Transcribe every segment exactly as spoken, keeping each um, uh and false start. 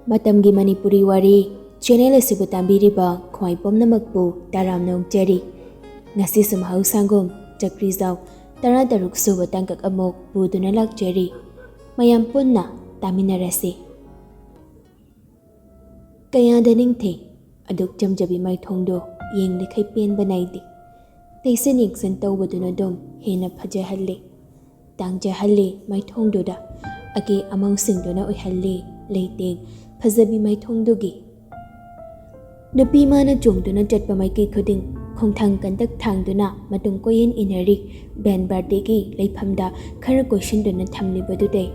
ꯃꯇꯝꯒꯤ ꯃꯅꯤꯄꯨꯔꯤ ꯋꯥꯔꯤ ꯆꯦꯅꯦꯜ ꯑꯁꯤꯕꯨ ꯇꯥꯕꯤꯔꯤꯕ ꯈ꯭ꯋꯥꯏ ꯄꯨꯝꯅꯃꯛꯄꯨ ꯇꯔꯥꯝꯅ ꯑꯣꯛꯆꯔꯤ꯫ ꯉꯁꯤꯁꯨ ꯃꯍꯧꯁꯥꯒꯨꯝ ꯆꯀ꯭ꯔꯤꯖꯥꯎ ꯇꯔꯥꯇꯔꯨꯛ ꯁꯨꯕ ꯇꯥꯡꯀꯛ ꯑꯃꯨꯛ ꯄꯨꯗꯨꯅ ꯂꯥꯛꯆꯔꯤ꯫ ꯃꯌꯥꯝ ꯄꯨꯟꯅ ꯇꯥꯃꯤꯟꯅꯔꯁꯤ꯫ ꯀꯌꯥꯗ ꯅꯤꯡꯊꯤ ꯑꯗꯨꯛ ꯆꯝꯖꯕꯤ ꯃꯥꯏꯊꯣꯡꯗꯣ ꯌꯦꯡꯂꯤꯈꯩ ꯄꯦꯟꯕ ꯅꯥꯏꯗꯦ꯫ ꯇꯩꯁꯟ ꯌꯦꯡꯁꯟ ꯇꯧꯕꯗꯨꯅ ꯑꯗꯨꯝ ꯍꯦꯟꯅ ꯐꯖꯍꯜꯂꯤ, ꯇꯥꯡꯖꯍꯜꯂꯤ꯫ ꯃꯥꯏꯊꯣꯡꯗꯨꯗ ꯑꯀꯦ ꯑꯃꯧꯁꯤꯡꯗꯨꯅ ꯑꯣꯏꯍꯜꯂꯤ ꯂꯩꯇꯦꯡ ꯐꯖꯕꯤ ꯃꯥꯏꯊꯣꯡꯗꯨꯒꯤ꯫ ꯅꯨꯄꯤ ꯃꯥꯅ ꯆꯣꯡꯗꯨꯅ ꯆꯠꯄ ꯃꯥꯏꯀꯩ ꯈꯨꯗꯤꯡ ꯈꯣꯡꯊꯥꯡ ꯀꯟꯇꯛ ꯊꯥꯡꯗꯨꯅ ꯃꯇꯨꯡ ꯀꯣꯏꯏꯟ ꯏꯟꯅꯔꯤ꯫ ꯕꯦꯟ ꯕꯥꯔꯗꯦꯒꯤ ꯂꯩꯐꯝꯗ ꯈꯔ ꯀꯣꯏꯁꯤꯟꯗꯨꯅ ꯊꯝꯂꯤꯕꯗꯨꯗꯩ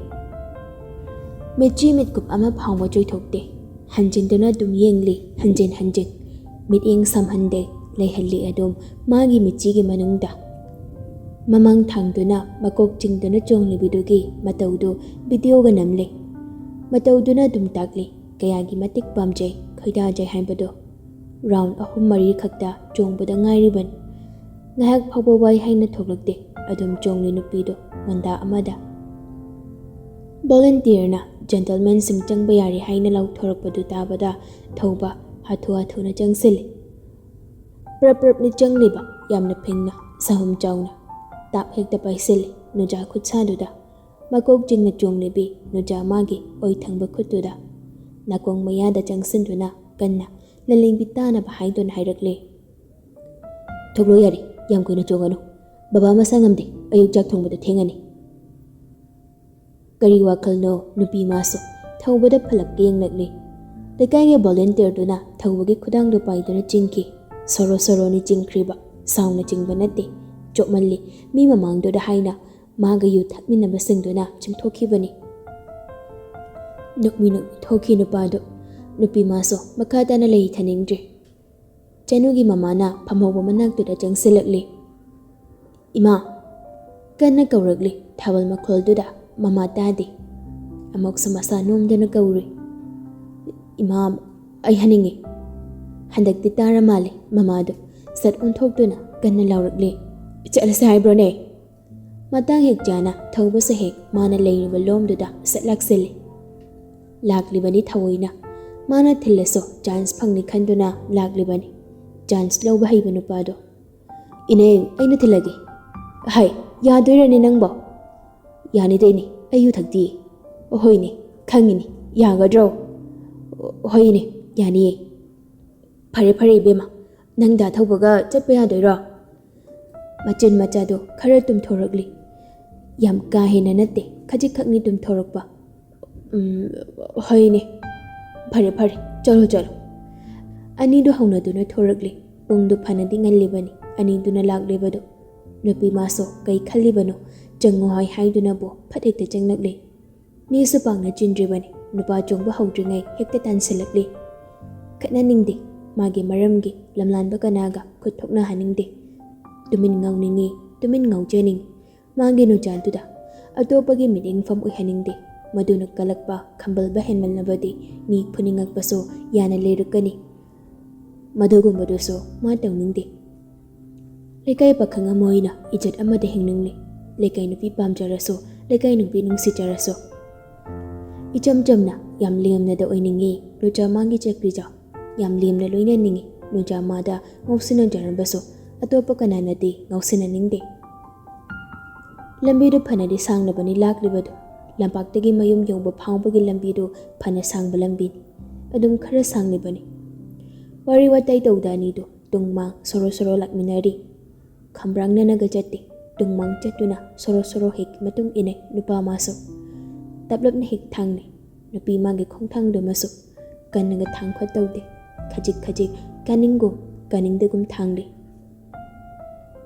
ꯃꯤꯠꯆꯤ ꯃꯤꯠꯀꯨꯞ ꯑꯃ ꯐꯥꯎꯕ ꯆꯣꯏꯊꯣꯛꯇꯦ꯫ ꯍꯟꯖꯤꯟꯗꯨꯅ ꯑꯗꯨꯝ ꯌꯦꯡꯂꯤ, ꯍꯟꯖꯤꯟ ꯍꯟꯖꯤꯟ꯫ ꯃꯤꯠꯌꯦꯡ ꯁꯝꯍꯟꯗꯦ, ꯂꯩꯍꯜꯂꯤ ꯑꯗꯨꯝ ꯃꯥꯒꯤ ꯃꯤꯠꯆꯤꯒꯤ ꯃꯅꯨꯡꯗ꯫ ꯃꯃꯥꯡ ꯊꯥꯡꯗꯨꯅ ꯃꯀꯣꯛ ꯆꯤꯡꯗꯨꯅ ꯆꯣꯡꯂꯤꯕꯗꯨꯒꯤ ꯃꯇꯧꯗꯨ ꯚꯤꯗꯤꯑꯣꯒ ꯅꯝꯂꯤ꯫ ꯃꯇꯧꯗꯨꯅ ꯑꯗꯨꯝ ꯇꯥꯛꯂꯤ, ꯀꯌꯥꯒꯤ ꯃꯇꯤꯛ ꯄꯥꯝꯖꯩ, ꯈꯣꯏꯗꯥꯖꯩ ꯍꯥꯏꯕꯗꯨ꯫ ꯔꯥꯎꯟ ꯑꯍꯨꯝ ꯃꯔꯤ ꯈꯛꯇ ꯆꯣꯡꯕꯗ ꯉꯥꯏꯔꯤꯕꯅꯤ꯫ ꯉꯥꯏꯍꯥꯛ ꯐꯥꯎꯕ ꯋꯥꯏ ꯍꯥꯏꯅ ꯊꯣꯛꯂꯛꯇꯦ꯫ ꯑꯗꯨꯝ ꯆꯣꯡꯂꯤ ꯅꯨꯄꯤꯗꯨ ꯃꯟꯗꯥ ꯑꯃꯗ꯫ ꯚꯣꯂꯨꯟꯇꯤꯌꯔꯅ ꯖꯦꯟꯇꯜꯃꯦꯟꯁꯤꯡ ꯆꯪꯕ ꯌꯥꯔꯦ ꯍꯥꯏꯅ ꯂꯥꯎꯊꯣꯔꯛꯄꯗꯨ ꯇꯥꯕꯗ ꯊꯧꯕ ꯍꯥꯊꯨ ꯍꯥꯊꯨꯅ ꯆꯪꯁꯤꯜꯂꯤ꯫ ꯄ꯭ꯔꯞ ꯄ꯭ꯔꯞꯅ ꯆꯪꯂꯤꯕ, ꯌꯥꯝꯅ ꯐꯤꯡꯅ, ꯁꯍꯨꯝ ꯆꯥꯎꯅ꯫ ꯇꯥꯞ ꯍꯦꯛꯇ ꯄꯥꯏꯁꯤꯜꯂꯤ ꯅꯨꯖꯥ ꯈꯨꯠꯁꯥꯗꯨꯗ꯫ ꯃꯀꯣꯛ ꯆꯤꯡꯅ ꯆꯣꯡꯂꯤꯕꯤ ꯅꯨꯖꯥ ꯃꯥꯒꯤ ꯑꯣꯏ ꯊꯪꯕ ꯈꯨꯠꯇꯨꯗ꯫ ꯅꯥꯀꯣꯡ ꯃꯌꯥꯗ ꯆꯪꯁꯤꯟꯗꯨꯅ ꯀꯟꯅ ꯂꯂꯦꯝꯕꯤ ꯇꯥꯅꯕ ꯍꯥꯏꯗꯨꯅ ꯍꯥꯏꯔꯛꯂꯦ꯫ "ꯊꯣꯛꯂꯣ ꯌꯥꯔꯦ, ꯌꯥꯝ ꯀꯨꯏꯅ ꯆꯣꯡꯒꯅꯨ꯫ ꯕꯕꯥ ꯃꯁꯥ ꯉꯝꯗꯦ, ꯑꯌꯨꯛ ꯆꯥꯛ ꯊꯣꯡꯕꯗ ꯊꯦꯡꯉꯅꯤ"꯫ ꯀꯔꯤ ꯋꯥꯈꯜꯅꯣ ꯅꯨꯄꯤ ꯃꯥꯁꯨ ꯊꯧꯕꯗ ꯐꯂꯞꯀ ꯌꯦꯡꯂꯛꯂꯤ꯫ ꯂꯩꯀꯥꯏꯒꯤ ꯚꯣꯂꯨꯟꯇꯤꯌꯔꯗꯨꯅ ꯊꯧꯕꯒꯤ ꯈꯨꯗꯥꯡꯗꯨ ꯄꯥꯏꯗꯨꯅ ꯆꯤꯡꯈꯤ꯫ "ꯁꯣꯔꯣ ꯁꯣꯔꯣꯅꯤ ꯆꯤꯡꯈ꯭ꯔꯤꯕ, ꯁꯥꯎꯅ ꯆꯤꯡꯕ ꯅꯠꯇꯦ꯫ ꯆꯣꯞꯃꯜꯂꯤ, ꯃꯤ ꯃꯃꯥꯡꯗꯨꯗ" ꯍꯥꯏꯅ ꯃꯥꯒ ꯌꯨ ꯊꯛꯃꯤꯟꯅꯕꯁꯤꯡꯗꯨꯅ ꯆꯤꯡꯊꯣꯛꯈꯤꯕꯅꯤ꯫ ꯅꯣꯛꯃꯤ ꯅꯣꯛꯃꯤ ꯊꯣꯛꯈꯤ ꯅꯨꯄꯥꯗꯨ꯫ ꯅꯨꯄꯤ ꯃꯥꯁꯨ ꯃꯈꯥ ꯇꯥꯅ ꯂꯩꯊꯅꯤꯡꯗ꯭ꯔꯦ꯫ ꯆꯅꯨꯒꯤ ꯃꯃꯥꯅ ꯐꯝꯍꯧꯕ ꯃꯅꯥꯛꯇꯨꯗ ꯆꯪꯁꯤꯜꯂꯛꯂꯤ꯫ "ꯏꯃꯥ!" ꯀꯟꯅ ꯀꯧꯔꯛꯂꯤ ꯊꯥꯕꯜ ꯃꯈꯣꯜꯗꯨꯗ꯫ ꯃꯃꯥ ꯇꯥꯗꯦ꯫ ꯑꯃꯨꯛꯁꯨ ꯃꯁꯥ ꯅꯣꯝꯗꯨꯅ ꯀꯧꯔꯨꯏ꯫ "ꯏꯃꯥ, ꯑꯩ ꯍꯟꯅꯤꯡꯉꯤ"꯫ ꯍꯟꯗꯛꯇꯤ ꯇꯥꯔ ꯃꯥꯜꯂꯦ ꯃꯃꯥꯗꯨ꯫ ꯁꯠ ꯑꯣꯟꯊꯣꯛꯇꯨꯅ ꯀꯟꯅ ꯂꯥꯎꯔꯛꯂꯤ꯫ "ꯆꯠꯂꯁꯦ ꯍꯥꯏꯕ꯭ꯔꯣꯅꯦ?" ꯃꯇꯥꯡ ꯍꯦꯛ ꯆꯥꯅ ꯊꯧꯕꯁꯨ ꯍꯦꯛ ꯃꯥꯅ ꯂꯩꯔꯤꯕ ꯂꯣꯝꯗꯨꯗ ꯁꯠ ꯂꯥꯛꯁꯤꯜꯂꯤ꯫ ꯂꯥꯛꯂꯤꯕꯅꯤ ꯊꯑꯣꯏꯅ꯫ ꯃꯥꯅ ꯊꯤꯜꯂꯁꯨ ꯆꯥꯟꯁ ꯐꯪꯅꯤ ꯈꯟꯗꯨꯅ ꯂꯥꯛꯂꯤꯕꯅꯤ꯫ ꯆꯥꯟꯁ ꯂꯧꯕ ꯍꯩꯕ ꯅꯨꯄꯥꯗꯣ꯫ "ꯏꯅꯦ, ꯑꯩꯅ ꯊꯤꯜꯂꯒꯦ"꯫ "ꯍꯥꯏ, ꯌꯥꯗꯣꯏꯔꯅꯦ ꯅꯪꯕꯣ?" "ꯌꯥꯅꯤꯗ ꯏꯅꯦ, ꯑꯩ ꯌꯨ ꯊꯛꯇꯤꯌꯦ"꯫ "ꯑꯣꯍꯣꯏꯅꯦ, ꯈꯪꯉꯤꯅꯦ꯫ ꯌꯥꯒꯗ꯭ꯔꯣ?" "ꯍꯣꯏꯅꯦ, ꯌꯥꯅꯤꯌꯦ"꯫ "ꯐꯔꯦ ꯐꯔꯦ ꯏꯕꯦꯝꯃ, ꯅꯪ ꯗꯥ ꯊꯧꯕꯒ ꯆꯠꯄ ꯌꯥꯗꯣꯏꯔꯣ?" ꯃꯆꯤꯟ ꯃꯆꯥꯗꯣ ꯈꯔ ꯇꯨꯝꯊꯣꯔꯛꯂꯤ꯫ ꯌꯥꯝ ꯀꯥ ꯍꯦꯟꯅ ꯅꯠꯇꯦ, ꯈꯖꯤꯛꯈꯛꯅꯤ ꯇꯨꯝꯊꯣꯔꯛꯄ꯫ "ꯎꯝ, ꯍꯣꯏꯅꯦ, ꯐꯔꯦ ꯐꯔꯦ, ꯆꯠꯂꯣ ꯆꯠꯂꯣ"꯫ ꯑꯅꯤꯗꯨ ꯍꯧꯅꯗꯨꯅ ꯊꯣꯔꯛꯂꯤ꯫ ꯄꯨꯡꯗꯨ ꯐꯅꯗꯤ ꯉꯜꯂꯤꯕꯅꯤ ꯑꯅꯤꯗꯨꯅ ꯂꯥꯛꯂꯤꯕꯗꯨ꯫ ꯅꯨꯄꯤ ꯃꯥꯁꯨ ꯀꯩ ꯈꯜꯂꯤꯕꯅꯣ, ꯆꯪꯉꯨ ꯍꯥꯏ ꯍꯥꯏꯗꯨꯅꯕꯨ ꯐꯠ ꯍꯦꯛꯇ ꯆꯪꯂꯛꯂꯤ꯫ ꯃꯤꯁꯨ ꯄꯥꯡꯅ ꯆꯤꯟꯗ꯭ꯔꯤꯕꯅꯤ, ꯅꯨꯄꯥ ꯆꯣꯡꯕ ꯍꯧꯗ꯭ꯔꯤꯉꯩ ꯍꯦꯛꯇ ꯇꯥꯟꯁꯤꯜꯂꯛꯂꯤ꯫ ꯈꯠꯅꯅꯤꯡꯗꯦ, ꯃꯥꯒꯤ ꯃꯔꯝꯒꯤ ꯂꯝꯂꯥꯟꯕ ꯀꯅꯥꯒ ꯈꯨꯠ ꯊꯣꯛꯅꯍꯟꯅꯤꯡꯗꯦ꯫ ꯇꯨꯃꯤꯟ ꯉꯥꯎꯅꯤꯡꯉꯤ, ꯇꯨꯃꯤꯟ ꯉꯥꯎꯖꯅꯤꯡꯉꯤ꯫ ꯃꯥꯒꯤ ꯅꯨꯡꯖꯥꯜꯗꯨꯗ ꯑꯇꯣꯞꯄꯒꯤ ꯃꯤꯠꯌꯦꯡꯐꯝ ꯑꯣꯏꯍꯟꯅꯤꯡꯗꯦ꯫ ꯃꯗꯨꯅ ꯀꯜꯂꯛꯄ, ꯈꯝꯕꯜꯕ ꯍꯦꯟꯃꯜꯂꯕꯗꯤ ꯃꯤ ꯐꯨꯅꯤꯡꯉꯛꯄꯁꯨ ꯌꯥꯅ ꯂꯩꯔꯛꯀꯅꯤ꯫ ꯃꯗꯨꯒꯨꯝꯕꯗꯨꯁꯨ ꯃꯥ ꯇꯧꯅꯤꯡꯗꯦ꯫ ꯂꯩꯀꯥꯏ ꯄꯥꯈꯪ ꯑꯃ ꯑꯣꯏꯅ ꯏꯖꯠ ꯑꯃꯗ ꯍꯤꯡꯅꯤꯡꯂꯤ꯫ ꯂꯩꯀꯥꯏ ꯅꯨꯄꯤ ꯄꯥꯝꯖꯔꯁꯨ, ꯂꯩꯀꯥꯏ ꯅꯨꯄꯤ ꯅꯨꯡꯁꯤꯖꯔꯁꯨ꯫ ꯏꯆꯝ ꯆꯝꯅ, ꯌꯥꯝ ꯂꯦꯝꯅꯗ ꯑꯣꯏꯅꯤꯡꯉꯤ ꯅꯨꯆꯥ ꯃꯥꯒꯤ ꯆꯀ꯭ꯔꯤꯖꯥ꯫ ꯌꯥꯝ ꯂꯦꯝꯅ ꯂꯣꯏꯅꯅꯤꯡꯉꯤ ꯅꯨꯆꯥ ꯃꯥꯗ ꯉꯥꯎꯁꯤꯟꯅꯖꯔꯝꯕꯁꯨ, ꯑꯇꯣꯞꯄ ꯀꯅꯥꯅꯗꯤ ꯉꯥꯎꯁꯤꯟꯅꯅꯤꯡꯗꯦ꯫ ꯂꯝꯕꯤꯗꯨ ꯐꯅꯗꯤ ꯁꯥꯡꯂꯕꯅꯤ ꯂꯥꯛꯂꯤꯕꯗꯨ꯫ ꯂꯝꯄꯥꯛꯇꯒꯤ ꯃꯌꯨꯝ ꯌꯧꯕ ꯐꯥꯎꯕꯒꯤ ꯂꯝꯕꯤꯗꯨ ꯐꯅ ꯁꯥꯡꯕ ꯂꯝꯕꯤꯅꯤ꯫ ꯑꯗꯨꯝ ꯈꯔ ꯁꯥꯡꯂꯤꯕꯅꯤ꯫ ꯋꯥꯔꯤ ꯋꯥꯇꯥꯏ ꯇꯧꯗ ꯑꯅꯤꯗꯨ ꯇꯨꯡ ꯃꯥꯡ ꯁꯣꯔꯣ ꯁꯣꯔꯣ ꯂꯥꯛꯃꯤꯟꯅꯔꯤ꯫ ꯈꯝꯕ꯭ꯔꯥꯡꯅꯅꯒ ꯆꯠꯇꯦ, ꯇꯨꯡ ꯃꯥꯡ ꯆꯠꯇꯨꯅ ꯁꯣꯔꯣ ꯁꯣꯔꯣ ꯍꯦꯛ ꯃꯇꯨꯡ ꯏꯟꯅꯩ ꯅꯨꯄꯥ ꯃꯥꯁꯨ꯫ ꯇꯞꯂꯞꯅ ꯍꯦꯛ ꯊꯥꯡꯅꯩ꯫ ꯅꯨꯄꯤ ꯃꯥꯒꯤ ꯈꯣꯡꯊꯥꯡꯗꯨꯃꯁꯨ ꯀꯟꯅꯒ ꯊꯥꯡ ꯈꯣꯠ ꯇꯧꯗꯦ꯫ ꯈꯖꯤꯛ ꯈꯖꯤꯛ ꯀꯥꯅꯤꯡꯒꯨꯝ ꯀꯥꯅꯤꯡꯗꯒꯨꯝ ꯊꯥꯡꯂꯤ꯫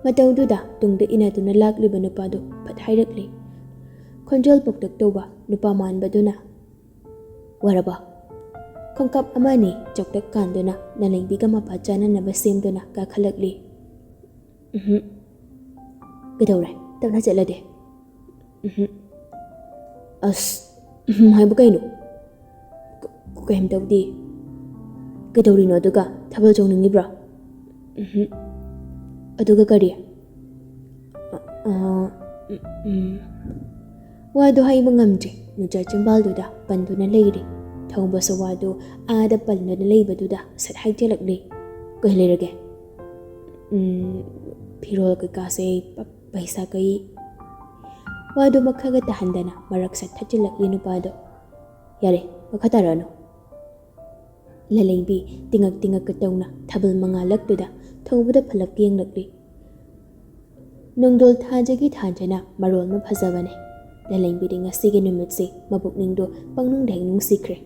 ꯃꯇꯧꯗꯨꯗ ꯇꯨꯡꯗ ꯏꯟꯅꯗꯨꯅ ꯂꯥꯛꯂꯤꯕ ꯅꯨꯄꯥꯗꯨ ꯐꯠ ꯍꯥꯏꯔꯛꯂꯤ꯫ ꯈꯣꯟꯖꯦꯜ ꯄꯣꯛꯇꯛ ꯇꯧꯕ ꯅꯨꯄꯥ ꯃꯥꯟꯕꯗꯨꯅ, "ꯋꯥꯔꯕ?" ꯈꯣꯡꯀꯥꯞ ꯑꯃ ꯑꯅꯤ ꯆꯣꯛꯇꯛ ꯀꯥꯟꯗꯨꯅ ꯅꯂꯩꯕꯤꯒ ꯃꯄꯥ ꯆꯥꯅꯅꯕ ꯁꯦꯝꯗꯨꯅ ꯀꯥꯈꯠꯂꯛꯂꯤ꯫ "ꯎꯝꯍꯨꯝ꯫ ꯀꯩꯗꯧꯔꯦ? ꯇꯞꯅ ꯆꯠꯂꯗꯤ?" "ꯎꯝꯍꯨꯝ꯫ ꯑꯁ, ꯎꯝꯍꯨꯝ ꯍꯥꯏꯕꯨ ꯀꯩꯅꯣ? ꯀ-, ꯀꯩꯝ ꯇꯧꯗꯦ"꯫ "ꯀꯩꯗꯧꯔꯤꯅꯣ ꯑꯗꯨꯒ? ꯊꯥꯕꯜ ꯆꯣꯡꯅꯤꯡꯉꯤꯕ꯭ꯔꯣ?" "ꯎꯝꯍꯨꯝ꯫ ꯑꯗꯨꯒ ꯀꯔꯤ?" "ꯑ, ꯑ, ꯎꯝ, ꯎꯝ"꯫ ꯋꯥꯗꯣ ꯍꯥꯏꯕ ꯉꯝꯗ꯭ꯔꯦ꯫ ꯅꯨꯡꯖꯥ ꯆꯤꯝꯕꯥꯜꯗꯨꯗ ꯄꯟꯗꯨꯅ ꯂꯩꯔꯤ꯫ ꯊꯧꯕꯁꯨ ꯋꯥꯗꯨ ꯑꯥꯗ ꯄꯟꯗꯨꯅ ꯂꯩꯕꯗꯨꯗ ꯁꯠ ꯍꯥꯏꯖꯤꯜꯂꯛꯂꯤ꯫ "ꯀꯩ ꯂꯩꯔꯒꯦ?" "ꯎꯝ, ꯐꯤꯔꯣꯜ ꯀꯩꯀꯥꯁꯦ ꯄ-, ꯄꯩꯁꯥ ꯀꯩ?" ꯋꯥꯗꯨ ꯃꯈꯥꯒ ꯇꯥꯍꯟꯗꯅ ꯃꯔꯛ ꯁꯠ ꯊꯠꯆꯤꯜꯂꯛꯂꯤ ꯅꯨꯄꯥꯗꯣ꯫ "ꯌꯥꯔꯦ, ꯃꯈꯥ ꯇꯥꯔꯛꯑꯅꯨ꯫" ꯂꯂꯩꯕꯤ ꯇꯤꯉꯛ ꯇꯤꯉꯛꯀ ꯇꯧꯅ ꯊꯥꯕꯜ ꯃꯉꯥꯜꯂꯛꯇꯨꯗ ꯊꯧꯕꯗ ꯐꯂꯞ ꯌꯦꯡꯂꯛꯂꯤ꯫ ꯅꯣꯡꯗꯣꯜ ꯊꯥꯖꯒꯤ ꯊꯥꯖꯅ ꯃꯔꯣꯜ ꯑꯃ ꯐꯖꯕꯅꯦ꯫ ꯂꯂꯩꯕꯤꯗꯤ ꯉꯁꯤꯒꯤ ꯅꯨꯃꯤꯠꯁꯦ ꯃꯕꯨꯛꯅꯤꯡꯗꯣ ꯄꯪꯅꯨꯡꯗ ꯍꯦꯛ ꯅꯨꯡꯁꯤꯈ꯭ꯔꯦ꯫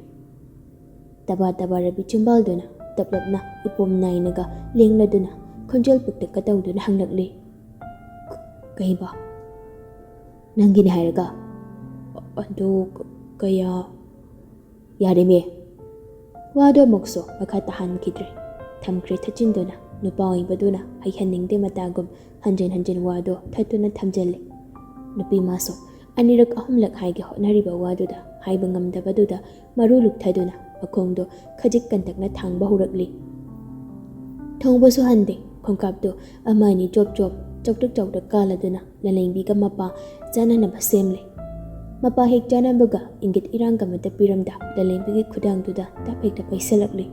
ꯇꯕꯥ ꯇꯕꯥ ꯔꯕꯤ ꯆꯤꯝꯕꯥꯜꯗꯨꯅ ꯇꯞꯂꯞꯅ ꯏꯄꯣꯝ ꯅꯥꯏꯅꯒ ꯂꯦꯡꯂꯗꯨꯅ ꯈꯣꯟꯖꯦꯜ ꯄꯤꯛꯇꯛꯀ ꯇꯧꯗꯨꯅ ꯍꯪꯂꯛꯂꯤ꯫ "ꯀ-, ꯀꯩꯕ? ꯅꯪꯒꯤꯅꯦ ꯍꯥꯏꯔꯒ? ꯑꯗꯨ ꯀ-, ꯀꯌꯥ?" "ꯌꯥꯔꯦꯃꯦ꯫" ꯋꯥꯗꯣ ꯑꯃꯨꯛꯁꯨ ꯃꯈꯥ ꯇꯥꯍꯟꯈꯤꯗ꯭ꯔꯦ꯫ ꯊꯝꯈ꯭ꯔꯦ ꯊꯠꯆꯤꯟꯗꯨꯅ, ꯅꯨꯄꯥ ꯑꯣꯏꯕꯗꯨꯅ ꯍꯩꯍꯟꯅꯤꯡꯗꯦ ꯃꯇꯥꯒꯨꯝ ꯍꯟꯖꯤꯟ ꯍꯟꯖꯤꯟ ꯋꯥꯗꯣ ꯊꯠꯇꯨꯅ ꯊꯝꯖꯤꯜꯂꯤ꯫ ꯅꯨꯄꯤ ꯃꯥꯁꯨ ꯑꯅꯤꯔꯛ ꯑꯍꯨꯝꯂꯛ ꯍꯥꯏꯒꯦ ꯍꯣꯠꯅꯔꯤꯕ ꯋꯥꯗꯨꯗ ꯍꯥꯏꯕ ꯉꯝꯗꯕꯗꯨꯗ ꯃꯔꯨ ꯂꯨꯛꯊꯗꯨꯅ ꯃꯈꯣꯡꯗꯣ ꯈꯖꯤꯛ ꯀꯟꯇꯛꯅ ꯊꯥꯡꯕ ꯍꯧꯔꯛꯂꯤ꯫ ꯊꯧꯕꯁꯨ ꯍꯟꯗꯦ꯫ ꯈꯣꯡꯀꯥꯞꯇꯨ ꯑꯃ ꯑꯅꯤ ꯆꯣꯞ ꯆꯣꯞ, ꯆꯥꯎꯇꯛ ꯆꯥꯎꯇꯛ ꯀꯥꯜꯂꯗꯨꯅ ꯂꯂꯩꯕꯤꯒ ꯃꯄꯥ ꯆꯥꯅꯅꯕ ꯁꯦꯝꯂꯦ꯫ ꯃꯄꯥ ꯍꯦꯛ ꯆꯥꯅꯕꯒ ꯏꯪꯒꯤꯠ ꯏꯔꯥꯡ ꯑꯃꯠꯇ ꯄꯤꯔꯝꯗ ꯂꯂꯩꯕꯤꯒꯤ ꯈꯨꯗꯥꯡꯗꯨꯗ ꯇꯞ ꯍꯦꯛꯇ ꯄꯩꯁꯜꯂꯛꯂꯤ꯫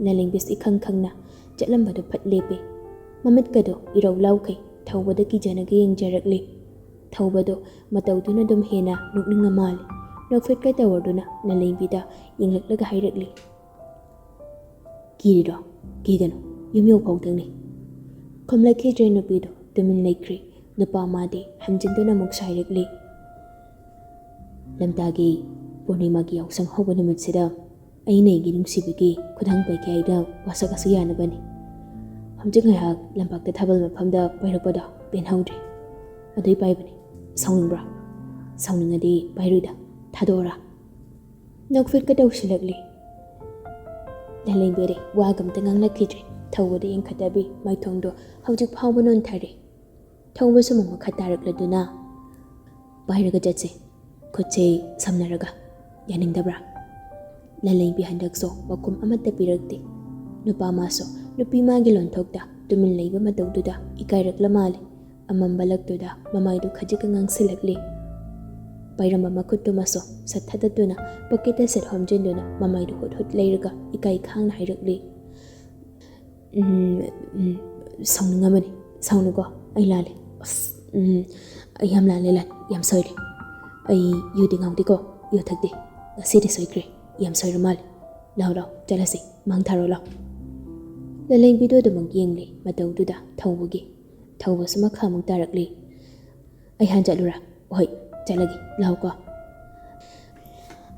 ꯂꯂꯩꯕꯤꯁꯤ ꯏꯈꯪ ꯈꯪꯅ ꯆꯠꯂꯝꯕꯗꯨ ꯐꯠ ꯂꯦꯞꯄꯦ꯫ ꯃꯃꯤꯠꯀꯗꯣ ꯏꯔꯧ ꯂꯥꯎꯈꯩ ꯊꯧꯕꯗ ꯀꯤꯖꯅꯒ ꯌꯦꯡꯖꯔꯛꯂꯤ꯫ ꯊꯧꯕꯗꯣ ꯃꯇꯧꯗꯨꯅ ꯑꯗꯨꯝ ꯍꯦꯟꯅ ꯅꯣꯛꯅꯤꯡꯉ ꯃꯥꯜꯂꯤ꯫ ꯅꯣꯛꯐꯦꯠꯀ ꯇꯧꯔꯗꯨꯅ ꯂꯂꯩꯕꯤꯗ ꯌꯦꯡꯂꯛꯂꯒ ꯍꯥꯏꯔꯛꯂꯤ, "ꯀꯤꯔꯤꯔꯣ? ꯀꯤꯒꯅꯨ, ꯌꯨꯝ ꯌꯧꯐꯥꯎꯗꯪꯅꯤ꯫" ꯈꯨꯝꯂꯛꯈꯤꯗ꯭ꯔꯦ ꯅꯨꯄꯤꯗꯣ, ꯇꯨꯃꯤꯟ ꯂꯩꯈ꯭ꯔꯦ꯫ ꯅꯨꯄꯥ ꯃꯥꯗꯤ ꯍꯟꯖꯤꯟꯗꯨꯅ ꯑꯃꯨꯛ ꯁꯥꯏꯔꯛꯂꯤ, "ꯂꯝꯇꯥꯒꯤ ꯄꯨꯔꯅꯤꯃꯥꯒꯤ ꯌꯥꯎꯁꯪ ꯍꯧꯕ ꯅꯨꯃꯤꯠꯁꯤꯗ ꯑꯩꯅ ꯑꯩꯒꯤ ꯅꯨꯡꯁꯤꯕꯤꯒꯤ ꯈꯨꯗꯥꯡ ꯄꯩꯈꯥꯏꯗ ꯋꯥꯁꯛ ꯑꯁꯤ ꯌꯥꯅꯕꯅꯤ꯫ ꯍꯧꯖꯤꯛ ꯉꯥꯏꯍꯥꯛ ꯂꯝꯄꯥꯛꯇ ꯊꯥꯕꯜ ꯃꯐꯝꯗ ꯄꯥꯏꯔꯛꯄꯗꯣ ꯄꯦꯟꯍꯧꯗ꯭ꯔꯦ꯫ ꯑꯗꯨꯏ ꯄꯥꯏꯕꯅꯤ꯫ ꯁꯥꯎꯅꯤꯡꯕ꯭ꯔꯥ? ꯁꯥꯎꯅꯤꯡꯉꯗꯤ ꯄꯥꯏꯔꯨꯏꯗ꯫ ꯊꯥꯗꯣꯛꯑꯣꯔꯥ?" ꯅꯣꯛꯐꯦꯠꯀ ꯇꯧꯁꯤꯜꯂꯛꯂꯤ꯫ ꯂꯂꯩꯕꯤꯗꯤ ꯋꯥꯒ ꯑꯝꯇ ꯉꯥꯡꯂꯛꯈꯤꯗ꯭ꯔꯦ꯫ ꯊꯧꯕꯗ ꯌꯦꯡꯈꯠꯇꯕꯤ ꯃꯥꯏꯊꯣꯡꯗꯣ ꯍꯧꯖꯤꯛ ꯐꯥꯎꯕ ꯅꯣꯟꯊꯔꯦ꯫ ꯊꯧꯕꯁꯨ ꯑꯃꯨꯛ ꯃꯈꯥ ꯇꯥꯔꯛꯂꯗꯨꯅ, "ꯄꯥꯏꯔꯒ ꯆꯠꯁꯦ, ꯈꯨꯠꯁꯦ ꯁꯝꯅꯔꯒ꯫ ꯌꯥꯅꯤꯡꯗꯕ꯭ꯔꯥ?" ꯂꯂꯩꯕꯤ ꯍꯟꯗꯛꯁꯨ ꯄꯥꯎꯈꯨꯝ ꯑꯃꯠꯇ ꯄꯤꯔꯛꯇꯦ꯫ ꯅꯨꯄꯥ ꯃꯥꯁꯨ ꯅꯨꯄꯤ ꯃꯥꯒꯤ ꯂꯣꯟꯊꯣꯛꯇ ꯇꯨꯃꯤꯟ ꯂꯩꯕ ꯃꯇꯧꯗꯨꯗ ꯏꯀꯥꯏꯔꯛꯂ ꯃꯥꯜꯂꯦ꯫ ꯑꯃꯝꯕ ꯂꯛꯇꯨꯗ ꯃꯃꯥꯏꯗꯨ ꯈꯖꯤꯛꯀ ꯉꯥꯡꯁꯤꯜꯂꯛꯂꯤ꯫ ꯄꯥꯏꯔꯝꯕ ꯃꯈꯨꯠꯇꯨꯃꯁꯨ ꯁꯠ ꯊꯥꯗꯠꯇꯨꯅ ꯄꯣꯀꯦꯠꯇ ꯁꯠ ꯍꯣꯝꯖꯤꯟꯗꯨꯅ ꯃꯃꯥꯏꯗꯨ ꯍꯨꯠ ꯍꯨꯠ ꯂꯩꯔꯒ ꯏꯀꯥꯏ ꯈꯥꯡꯅ ꯍꯥꯏꯔꯛꯂꯤ, "ꯎꯝ, ꯎꯝ, ꯁꯥꯎꯅꯤꯡꯉꯝꯃꯅꯤ꯫ ꯁꯥꯎꯅꯨꯀꯣ, ꯑꯩ ꯂꯥꯜꯂꯦ꯫ ꯑꯁ, ꯎꯝ, ꯑꯩ ꯌꯥꯝ ꯂꯥꯜꯂꯦ, ꯂꯥꯜꯂꯦ, ꯌꯥꯝ ꯁꯣꯏꯔꯦ꯫ ꯑꯩ ꯌꯨꯗꯤ ꯉꯥꯎꯗꯦꯀꯣ, ꯌꯨ ꯊꯛꯇꯦ꯫ ꯉꯁꯤꯗꯤ ꯁꯣꯏꯈ꯭ꯔꯦ, ꯌꯥꯝ ꯁꯣꯏꯔ ꯃꯥꯜꯂꯦ꯫ ꯂꯥꯎ, ꯂꯥꯎ, ꯆꯠꯂꯁꯤ, ꯃꯥꯡ ꯊꯥꯔꯣ ꯂꯥꯎ"꯫ ꯂꯂꯩꯕꯤꯗꯨ ꯑꯗꯨꯃꯛ ꯌꯦꯡꯂꯤ꯫ ꯃꯇꯧꯗꯨꯗ ꯊꯧꯕꯒꯤ ꯊꯧꯕꯁꯨ ꯃꯈꯥꯃꯨꯛ ꯇꯥꯔꯛꯂꯤ꯫ "ꯑꯩ ꯍꯥꯟ ꯆꯠꯂꯨꯔꯥ? ꯍꯣꯏ, ꯆꯠꯂꯒꯦ, ꯂꯥꯎꯀꯣ"꯫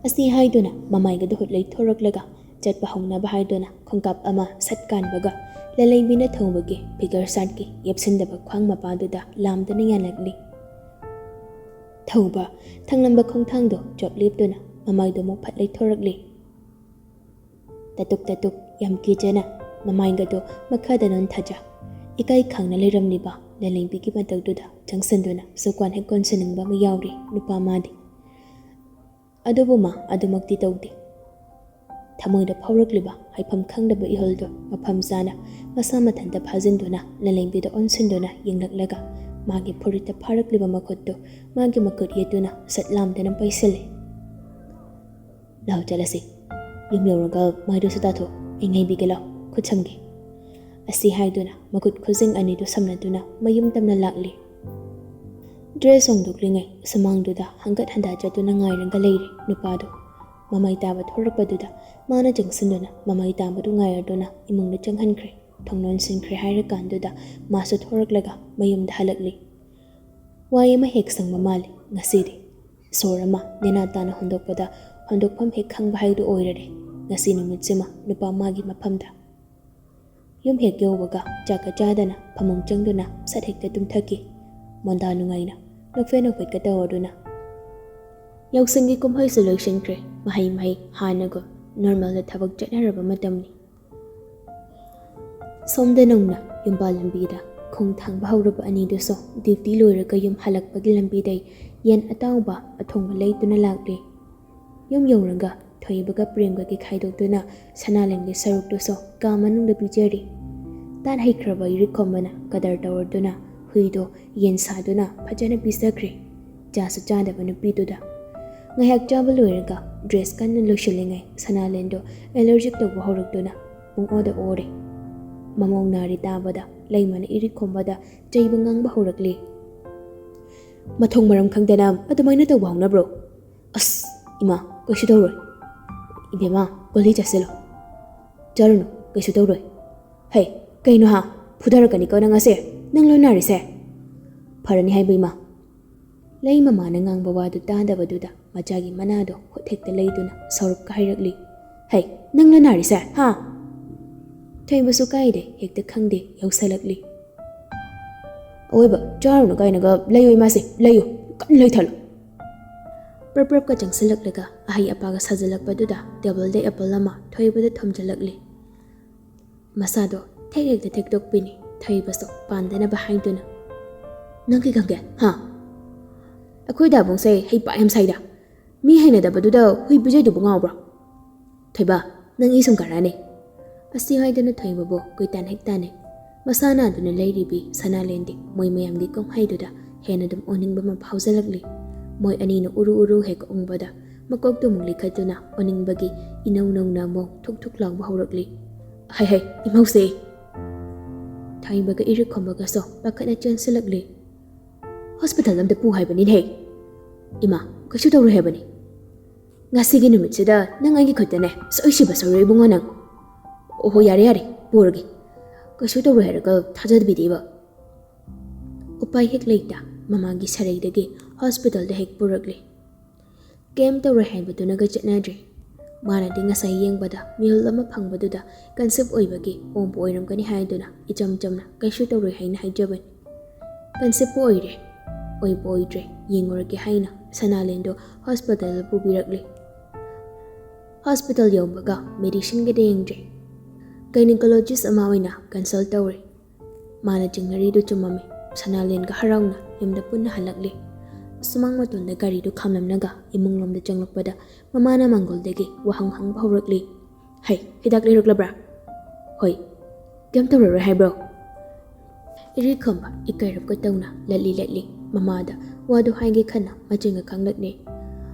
ꯑꯁꯤ ꯍꯥꯏꯗꯨꯅ ꯃꯃꯥꯏꯒꯗꯨ ꯍꯨꯠ ꯂꯩꯊꯣꯔꯛꯂꯒ ꯆꯠꯄ ꯍꯧꯅꯕ ꯍꯥꯏꯗꯨꯅ ꯈꯣꯡꯀꯥꯞ ꯑꯃ ꯁꯠ ꯀꯥꯟꯕꯒ ꯂꯂꯩꯕꯤꯅ ꯊꯧꯕꯒꯤ ꯐꯤꯒꯔ ꯁꯥꯠꯀꯤ ꯌꯦꯞꯁꯤꯟꯗꯕ ꯈ꯭ꯋꯥꯡ ꯃꯄꯥꯗꯨꯗ ꯂꯥꯝꯗꯨꯅ ꯌꯥꯜꯂꯛꯂꯤ꯫ ꯊꯧꯕ ꯊꯪꯂꯝꯕ ꯈꯣꯡꯊꯥꯡꯗꯣ ꯆꯞ ꯂꯦꯞꯇꯨꯅ ꯃꯃꯥꯏꯗꯨ ꯑꯃꯨꯛ ꯐꯠ ꯂꯩꯊꯣꯔꯛꯂꯤ꯫ ꯇꯇꯨꯛ ꯇꯇꯨꯛ ꯌꯥꯝ ꯀꯤꯖꯅ ꯃꯃꯥꯏꯒꯗꯣ ꯃꯈꯥꯗ ꯅꯣꯟꯊꯖ ꯏꯀꯥꯏ ꯈꯪꯅ ꯂꯩꯔꯝꯂꯤꯕ ꯂꯂꯩꯕꯤꯒꯤ ꯃꯇꯧꯗꯨꯗ ꯆꯪꯁꯤꯟꯗꯨꯅ ꯁꯨꯛꯋꯥꯟ ꯍꯦꯛ ꯀꯣꯟꯁꯤꯟꯅꯤꯡꯕ ꯑꯃ ꯌꯥꯎꯔꯤ ꯅꯨꯄꯥ ꯃꯥꯗꯤ꯫ ꯑꯗꯨꯕꯨ ꯃꯥ ꯑꯗꯨꯃꯛꯇꯤ ꯇꯧꯗꯦ꯫ ꯊꯃꯣꯏꯗ ꯐꯥꯎꯔꯛꯂꯤꯕ ꯍꯥꯏꯐꯝ ꯈꯪꯗꯕ ꯏꯍꯨꯜꯗꯨ ꯃꯐꯝ ꯆꯥꯅ ꯃꯁꯥ ꯃꯊꯟꯇ ꯐꯥꯖꯤꯟꯗꯨꯅ ꯂꯂꯩꯕꯤꯗ ꯑꯣꯟꯁꯤꯟꯗꯨꯅ ꯌꯦꯡꯂꯛꯂꯒ ꯃꯥꯒꯤ ꯐꯨꯔꯤꯠꯇ ꯐꯥꯔꯛꯂꯤꯕ ꯃꯈꯨꯠꯇꯨ ꯃꯥꯒꯤ ꯃꯈꯨꯠ ꯌꯦꯠꯇꯨꯅ ꯁꯠ ꯂꯥꯝꯗꯅ ꯄꯥꯏꯁꯤꯜꯂꯤ꯫ "ꯂꯥꯎ ꯆꯠꯂꯁꯤ꯫ ꯌꯨꯝ ꯌꯧꯔꯒ ꯃꯥꯏꯗꯨꯁꯨ ꯇꯥꯊꯣꯛ, ꯑꯩ ꯉꯥꯏꯕꯤꯒꯦ ꯂꯥꯎ, ꯈꯨꯠ ꯁꯝꯒꯦ"꯫ ꯑꯁꯤ ꯍꯥꯏꯗꯨꯅ ꯃꯈꯨꯠ ꯈꯨꯖꯤꯡ ꯑꯅꯤꯗꯨ ꯁꯝꯅꯗꯨꯅ ꯃꯌꯨꯝ ꯇꯝꯅ ꯂꯥꯛꯂꯤ꯫ ꯗ꯭ꯔꯦꯁ ꯍꯣꯡꯗꯣꯛꯂꯤꯉꯩ ꯁꯨꯃꯥꯡꯗꯨꯗ ꯍꯪꯒꯠ ꯍꯟꯗꯥ ꯆꯠꯇꯨꯅ ꯉꯥꯏꯔꯒ ꯂꯩꯔꯦ ꯅꯨꯄꯥꯗꯨ꯫ ꯃꯃꯩ ꯇꯥꯕ ꯊꯣꯔꯛꯄꯗꯨꯗ ꯃꯥꯅ ꯆꯪꯁꯤꯟꯗꯨꯅ ꯃꯃꯩ ꯇꯥꯕꯗꯨ ꯉꯥꯏꯔꯗꯨꯅ ꯏꯃꯨꯡꯗ ꯆꯪꯍꯟꯈ꯭ꯔꯦ꯫ ꯊꯣꯡ ꯂꯣꯟꯁꯤꯟꯈ꯭ꯔꯦ ꯍꯥꯏꯔꯀꯥꯟꯗꯨꯗ ꯃꯥꯁꯨ ꯊꯣꯔꯛꯂꯒ ꯃꯌꯨꯝꯗ ꯍꯜꯂꯛꯂꯤ꯫ ꯋꯥꯏ ꯑꯃ ꯍꯦꯛ ꯁꯪꯕ ꯃꯥꯜꯂꯤ ꯉꯁꯤꯗꯤ꯫ ꯁꯣꯔ ꯑꯃ ꯅꯦꯅꯥ ꯇꯥꯅ ꯍꯣꯟꯗꯣꯛꯄꯗ ꯍꯣꯟꯗꯣꯛꯐꯝ ꯍꯦꯛ ꯈꯪꯕ ꯍꯥꯏꯗꯨ ꯑꯣꯏꯔꯔꯦ ꯉꯁꯤ ꯅꯨꯃꯤꯠꯁꯤꯃ ꯅꯨꯄꯥ ꯃꯥꯒꯤ ꯃꯐꯝꯗ꯫ ꯌꯨꯝ ꯍꯦꯛ ꯌꯧꯕꯒ ꯆꯥꯛꯀ ꯆꯥꯗꯅ ꯐꯃꯨꯡ ꯆꯪꯗꯨꯅ ꯁꯠ ꯍꯦꯛꯇ ꯇꯨꯝꯊꯈꯤ꯫ ꯃꯣꯟꯗꯥ ꯅꯨꯡꯉꯥꯏꯅ ꯅꯣꯛꯐꯦꯠ ꯅꯣꯛꯐꯦꯠꯀ ꯇꯧꯔꯗꯨꯅ꯫ ꯌꯥꯎꯁꯪꯒꯤ ꯀꯨꯝꯍꯩꯁꯨ ꯂꯣꯏꯁꯤꯟꯈ꯭ꯔꯦ꯫ ꯃꯍꯩ ꯃꯍꯩ ꯍꯥꯟꯅꯒꯨꯝ ꯅꯣꯔꯃꯦꯜꯗ ꯊꯕꯛ ꯆꯠꯅꯔꯕ ꯃꯇꯝꯅꯤ꯫ ꯁꯣꯝꯗ ꯅꯧꯅ ꯌꯨꯝꯕꯥꯜ ꯂꯝꯕꯤꯗ ꯈꯣꯡ ꯊꯥꯡꯕ ꯍꯧꯔꯕ ꯑꯅꯤꯗꯨꯁꯨ ꯗ꯭ꯌꯨꯇꯤ ꯂꯣꯏꯔꯒ ꯌꯨꯝ ꯍꯜꯂꯛꯄꯒꯤ ꯂꯝꯕꯤꯗꯩ ꯌꯦꯟ ꯑꯇꯥꯎꯕ ꯑꯊꯣꯡꯕ ꯂꯩꯗꯨꯅ ꯂꯥꯛꯂꯦ꯫ ꯌꯨꯝ ꯌꯧꯔꯒ ꯊꯣꯏꯕꯒ ꯄ꯭ꯔꯦꯝꯒꯒꯤ ꯈꯥꯏꯗꯣꯛꯇꯨꯅ ꯁꯅꯥꯂꯦꯝꯒꯤ ꯁꯔꯨꯛꯇꯨꯁꯨ ꯀꯥ ꯃꯅꯨꯡꯗ ꯄꯤꯖꯔꯤ꯫ ꯇꯥꯠ ꯍꯩꯈ꯭ꯔꯕ ꯏꯔꯤꯛ ꯈꯣꯝꯕꯅ ꯀꯗꯔ ꯇꯧꯔꯗꯨꯅ ꯍꯨꯏꯗꯣ ꯌꯦꯟ ꯁꯥꯗꯨꯅ ꯐꯖꯅ ꯄꯤꯖꯈ꯭ꯔꯦ꯫ ꯆꯥꯁꯨ ꯆꯥꯗꯕ ꯅꯨꯄꯤꯗꯨꯗ꯫ ꯉꯥꯏꯍꯥꯛ ꯆꯥꯕ ꯂꯣꯏꯔꯒ ꯗ꯭ꯔꯦꯁ ꯀꯟꯅ ꯂꯣꯏꯁꯤꯜꯂꯤꯉꯩ ꯁꯅꯥꯂꯦꯟꯗꯣ ꯑꯦꯂꯔꯖꯤꯛ ꯇꯧꯕ ꯍꯧꯔꯛꯇꯨꯅ ꯄꯨꯡꯑꯣꯗ ꯑꯣꯔꯦ꯫ ꯃꯃꯣꯡ ꯅꯥꯔꯤ ꯇꯥꯕꯗ ꯂꯩꯃꯅ ꯏꯔꯤꯛ ꯈꯣꯝꯕꯗ ꯆꯩꯕ ꯉꯥꯡꯕ ꯍꯧꯔꯛꯂꯤ꯫ "ꯃꯊꯣꯡ ꯃꯔꯝ ꯈꯪꯗꯅ ꯑꯗꯨꯃꯥꯏꯅ ꯇꯧꯕ ꯍꯧꯅꯕ꯭ꯔꯣ? ꯑꯁ, ꯏꯃꯥ, ꯀꯩꯁꯨ ꯇꯧꯔꯣꯏ꯫ ꯏꯕꯦꯝꯃ, ꯒꯨꯂꯤ ꯆꯥꯁꯤꯜꯂꯣ꯫" "ꯆꯥꯔꯨꯅꯨ, ꯀꯩꯁꯨ ꯇꯧꯔꯣꯏ꯫" "ꯍꯩ, ꯀꯩꯅꯣ ꯍꯥ? ꯐꯨꯗꯔꯛꯀꯅꯤꯀꯣ ꯅꯪ ꯑꯁꯦ꯫ ꯅꯪ ꯂꯣꯏ ꯅꯥꯔꯤꯁꯦ?" "ꯐꯔꯅꯤ ꯍꯥꯏꯕ, ꯏꯃꯥ꯫" ꯂꯩ ꯃꯃꯥꯅ ꯉꯥꯡꯕ ꯋꯥꯗꯨ ꯇꯥꯗꯕꯗꯨꯗ ꯃꯆꯥꯒꯤ ꯃꯅꯥꯗꯣ ꯈꯨꯠ ꯍꯦꯛꯇ ꯂꯩꯗꯨꯅ ꯁꯧꯔꯞꯀ ꯍꯥꯏꯔꯛꯂꯤ꯫ "ꯍꯩ, ꯅꯪ ꯂꯣꯏ ꯅꯥꯔꯤꯁꯦ ꯍꯥ?" ꯊꯣꯏꯕꯁꯨ ꯀꯥꯏꯗꯦ, ꯍꯦꯛꯇ ꯈꯪꯗꯦ ꯌꯧꯁꯜꯂꯛꯂꯤ꯫ "ꯑꯋꯣꯏꯕ, ꯆꯥꯔꯨꯅꯨ ꯀꯥꯏꯅꯒ ꯂꯩꯌꯨ ꯏꯃꯥꯁꯦ, ꯂꯩꯌꯨ, ꯀꯟꯅ ꯂꯩꯊꯠꯂꯨ꯫" ꯄ꯭ꯔꯞ ꯄ꯭ꯔꯞꯀ ꯆꯪꯁꯤꯜꯂꯛꯂꯒ ꯑꯍꯩ ꯑꯄꯥꯒ ꯁꯥꯖꯤꯜꯂꯛꯄꯗꯨꯗ ꯇꯦꯕꯜꯗ ꯑꯦꯄꯜ ꯑꯃ ꯊꯣꯏꯕꯗ ꯊꯝꯖꯤꯜꯂꯛꯂꯤ꯫ ꯃꯁꯥꯗꯣ ꯊꯦꯛ ꯍꯦꯛꯇ ꯊꯦꯛꯇꯣꯛꯄꯤꯅꯤ ꯊꯣꯏꯕꯁꯨ ꯄꯥꯟꯗꯅꯕ ꯍꯥꯏꯗꯨꯅ꯫ "ꯅꯪ ꯀꯩ ꯈꯪꯒꯦ ꯍꯥ? ꯑꯩꯈꯣꯏ ꯗꯥꯕꯨꯡꯁꯦ ꯍꯩꯄꯥ ꯌꯥꯝ ꯁꯥꯏꯗ꯫ ꯃꯤ ꯍꯩꯅꯗꯕꯗꯨꯗ ꯍꯨꯏ ꯄꯤꯖꯩꯗꯨꯕꯨ ꯉꯥꯎꯕ꯭ꯔꯣ? ꯊꯣꯏꯕ, ꯅꯪ ꯏ ꯁꯨꯝ ꯀꯥꯔꯛꯑꯅꯤ꯫" ꯑꯁꯤ ꯍꯥꯏꯗꯨꯅ ꯊꯣꯏꯕꯕꯨ ꯀꯣꯏꯇꯥꯟ ꯍꯦꯛ ꯇꯥꯟꯅꯩ꯫ ꯃꯁꯥ ꯅꯥꯗꯨꯅ ꯂꯩꯔꯤꯕꯤ ꯁꯅꯥꯂꯦꯟꯗꯤ ꯃꯣꯏ ꯃꯌꯥꯝꯒꯤ ꯀꯨꯝꯍꯩꯗꯨꯗ ꯍꯦꯟꯅ ꯑꯗꯨꯝ ꯑꯣꯅꯤꯡꯕ ꯑꯃ ꯐꯥꯎꯖꯜꯂꯛꯂꯤ꯫ ꯃꯣꯏ ꯑꯅꯤꯅ ꯎꯔꯨ ꯎꯔꯨ ꯍꯦꯛ ꯎꯪꯕꯗ ꯃꯀꯣꯛꯇꯨ ꯑꯃꯨꯛ ꯂꯤꯈꯠꯇꯨꯅ ꯑꯣꯅꯤꯡꯕꯒꯤ ꯏꯅꯧ ꯅꯧꯅ ꯑꯃꯨꯛ ꯊꯨꯛ ꯊꯨꯛ ꯂꯥꯎꯕ ꯍꯧꯔꯛꯂꯤ꯫ "ꯍꯩ ꯍꯩ, ꯏꯃꯧꯁꯦ!" ꯊꯣꯏꯕꯒ ꯏꯔꯤꯛ ꯈꯣꯝꯕꯒꯁꯨ ꯄꯥꯈꯠꯅ ꯆꯦꯟꯁꯤꯜꯂꯛꯂꯤ꯫ "ꯍꯣꯁꯄꯤꯇꯥꯜ ꯑꯝꯗ ꯄꯨ ꯍꯥꯏꯕꯅꯤꯅꯦ꯫" "ꯏꯃꯥ, ꯀꯩꯁꯨ ꯇꯧꯔꯣꯏ ꯍꯥꯏꯕꯅꯤ꯫ ꯉꯁꯤꯒꯤ ꯅꯨꯃꯤꯠꯁꯤꯗ ꯅꯪ ꯑꯩꯒꯤ ꯈꯨꯠꯇꯅꯦ ꯁꯣꯏ ꯁꯤꯕ ꯁꯣꯏꯔꯣꯏ ꯏꯕꯨꯡꯉꯣ ꯅꯪ꯫" "ꯑꯣꯍꯣ, ꯌꯥꯔꯦ ꯌꯥꯔꯦ, ꯄꯨꯔꯒꯦ꯫ ꯀꯩꯁꯨ ꯇꯧꯔꯣꯏ ꯍꯥꯏꯔꯒ ꯊꯥꯖꯗꯕꯤꯗꯤꯕ꯫" ꯎꯄꯥꯏ ꯍꯦꯛ ꯂꯩꯇ ꯃꯃꯥꯒꯤ ꯁꯔꯩꯗꯒꯤ ꯍꯣꯁꯄꯤꯇꯥꯜꯗ ꯍꯦꯛ ꯄꯨꯔꯛꯂꯦ꯫ ꯀꯩꯝ ꯇꯧꯔꯣꯏ ꯍꯥꯏꯕꯗꯨꯅꯒ ꯆꯠꯅꯗ꯭ꯔꯦ꯫ ꯃꯥꯅꯗꯤ ꯉꯁꯥꯏ ꯌꯦꯡꯕꯗ ꯃꯤꯍꯨꯜ ꯑꯃ ꯐꯪꯕꯗꯨꯗ ꯀꯟꯁꯤꯞ ꯑꯣꯏꯕꯒꯤ ꯑꯣꯟꯕ ꯑꯣꯏꯔꯝꯒꯅꯤ ꯍꯥꯏꯗꯨꯅ ꯏꯆꯝ ꯆꯝꯅ ꯀꯩꯁꯨ ꯇꯧꯔꯣꯏ ꯍꯥꯏꯅ ꯍꯥꯏꯖꯕꯅꯤ꯫ ꯀꯟꯁꯤꯞꯄꯨ ꯑꯣꯏꯔꯦ, ꯑꯣꯏꯕꯨ ꯑꯣꯏꯗ꯭ꯔꯦ ꯌꯦꯡꯉꯨꯔꯒꯦ ꯍꯥꯏꯅ ꯁꯅꯥꯂꯦꯟꯗꯣ ꯍꯣꯁꯄꯤꯇꯥꯜꯗ ꯄꯨꯕꯤꯔꯛꯂꯦ꯫ ꯍꯣꯁꯄꯤꯇꯥꯜ ꯌꯧꯕꯒ ꯃꯦꯗꯤꯁꯤꯟꯒꯗ ꯌꯦꯡꯗ꯭ꯔꯦ꯫ ꯒꯥꯏꯅꯤꯀꯣꯂꯣꯖꯤꯁ ꯑꯃ ꯑꯣꯏꯅ ꯀꯟꯁꯜ ꯇꯧꯔꯦ꯫ ꯃꯥꯅ ꯆꯤꯡꯅꯔꯤꯗꯨ ꯆꯨꯝꯃꯝꯃꯤ꯫ ꯁꯅꯥꯂꯦꯟꯒ ꯍꯔꯥꯎꯅ ꯌꯨꯝꯗ ꯄꯨꯟꯅ ꯍꯜꯂꯛꯂꯦ꯫ ꯁꯨꯃꯥꯡ ꯃꯇꯣꯟꯗ ꯒꯥꯔꯤꯗꯨ ꯈꯥꯝꯂꯝꯂꯒ ꯏꯃꯨꯡꯂꯣꯝꯗ ꯆꯪꯂꯛꯄꯗ ꯃꯃꯥꯅ ꯃꯥꯡꯒꯣꯜꯗꯒꯤ ꯋꯥꯍꯪ ꯍꯪꯕ ꯍꯧꯔꯛꯂꯤ꯫ "ꯍꯩ, ꯍꯤꯗꯥꯛ ꯂꯩꯔꯛꯂꯕ꯭ꯔꯥ?" "ꯍꯣꯏ꯫ ꯀꯩꯝ ꯇꯧꯔꯔꯣꯏ ꯍꯥꯏꯕ꯭ꯔꯣ?" ꯏꯔꯤꯛ ꯈꯣꯝꯕ ꯏꯀꯥꯏꯔꯞꯀ ꯇꯧꯅ ꯂꯠꯂꯤ ꯂꯠꯂꯤ꯫ ꯃꯃꯥꯗ ꯋꯥꯗꯨ ꯍꯥꯏꯒꯦ ꯈꯟꯅ ꯃꯆꯤꯟꯒ ꯈꯪꯂꯛꯂꯦ꯫